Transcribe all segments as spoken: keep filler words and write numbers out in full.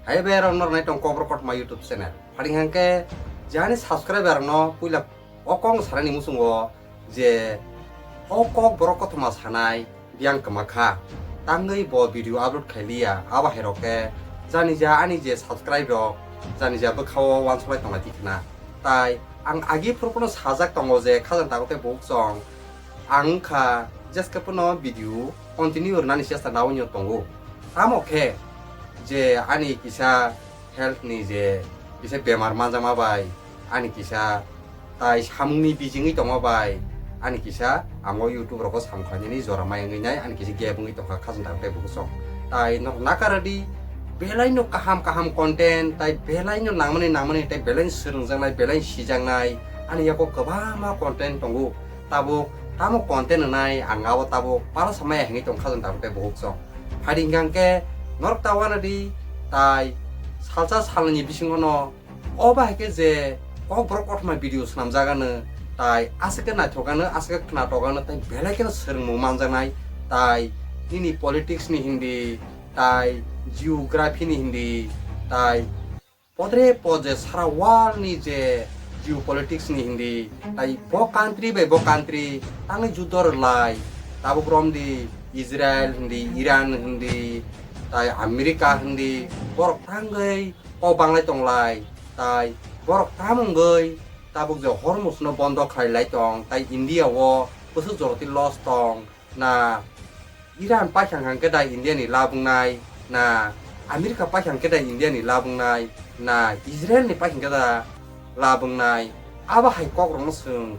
Hai bai rok norok nai tong Kokborok Kothoma YouTube channel. Phading hangke jani subscriber rok no puila o kok sanani muchungo je o Kokborok Kothoma sanai biyang kwma kha. Tangwi bo video upload khai liya, abo hai rok khe jani ja ani je subscribe rok jani ja bwkha o uansuk lai tong lai tikna. Tai ang agi phuru phuru sajak tongo je khajang tago tei buhuk chong. Ang wngkha jeske phano video continue rwnani chesta nawi no tongo. Tamo khe je ani kisa health ni je kisa bemar manjakma bai, ani kisa tai samungni bijingwi tongma bai, ani kisa ang o YouTube rogo samung khlainani jora mai wngwi nai, ani kisa gap wngwi tongkha khajang tago tei buhuk chong. Tai nok nakaradi belai no kaham kaham content, tai belai no nangmani nangmani, tai belai swrwngjaknai, belai sijaknai, ani yago kwbangma content tongo. Tabuk tamo content rwnai ang abo tabuk pala samaya hwnwi tong khajang tago tei buhuk chong. Phadi hwnkha hwnkhe norok ta uanadi tai salsa salnwini bisingono o bahai khe je Kokborok Kothoma video swnamjak ano tai aswk khe naithok ano, aswk khe khnatok ano, tai belai kheno swrwngmung manjaknai, tai nini politics ni hindi, tai geography ni hindi, tai podre pod je sara world ni je geopolitics ni hindi, tai bo country bai bo country tangwi judo rwlai, tabuk romdi Israel hindi, Iran hindi, tai America hindi, borok tangwi kok banglai tonglai, tai borok tamungwi tabuk je Hormuz no bondo khlai lai tong, tai India o bwswk joroti loss tong, na Iran paithang hang khe da India ni labwngnai, na America paithang khe da India ni labwngnai, na Israel ni paithang khe da labwngnai, abo hai kok rok no chwng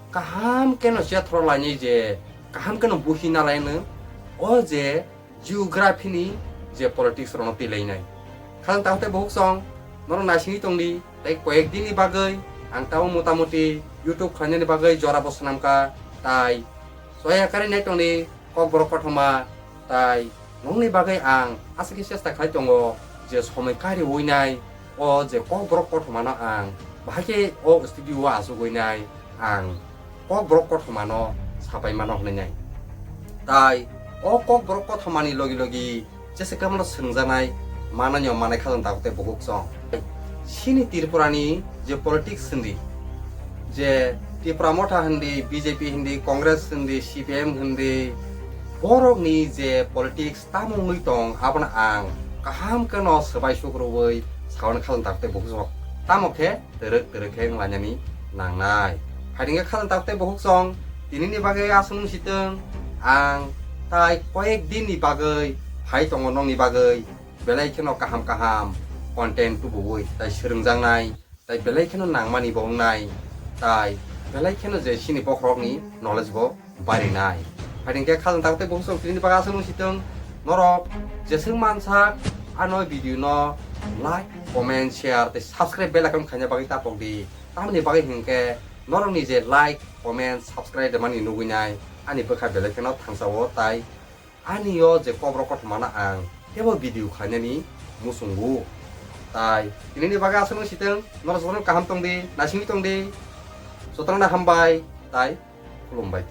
kaham khe no chethro lainai je kaham khe no buhi na laino o je geography ni je politics rok no twi lainai. Khajang tago tei buhuk chong norok naisingwi tongdi. Tei koyek din ni bagwi ang tamo motamuti YouTube khlainani bagwi jora bo swnamkha, tai soya kari nai tongdi Kokborok Kothoma, tai nongni bagwi ang aswk khe chesta khlai tongo je somoi kari uinai o je Kokborok Kothoma no ang bahai khe o studio o achugwi nai ang Kokborok Kothoma no sapai mano hwnwi nai. Tai o Kokborok Kothoma ni logi logi jesa khe mano swrwngjaknai manani o manai khajang tago tei buhuk chong. Chini Tripura ni je politics hindi, je Tipra Motha hindi, B J P hindi, Congress hindi, C P M hindi, borok ni je politics tamo wngwi tong abono ang kaham khe no swbai sukrubwi sawan khajang tago tei buhuk chong. Tamo khe twrwk twrwk khe wnglainani nangnai. Phaidingkhe khajang tago tei buhuk chong, tinini bagwi aswk wng sitwng, ang tai koyek din ni bagwi phai tongo nokni bagwi, belai kheno kaham kaham content tubuwi tai swrwngjaknai, tai belai kheno nangmani bo wngnai, tai belai kheno je chini bokhorokni knowledge bo barinai. Phaidingkhe khajang tago tei buhuk chong tinini bagwi aswk wng sitwng, norok jeswk mansak ano video no like, comment, share tei subscribe bell icon khaina bagwi tapok di. Tamoni bagwi hinkhe norokni je like, comment, subscribe rwmani nugwi nai ani bwkha belai kheno thangsao tai ani o je Kokborok Kothoma no ang teibo video khlainani muchungo. Tai tinini bagwi aswk wng sitwng, norok jotono kaham tongdi, naisingwi tongdi, jotono hambai tai khulumbai.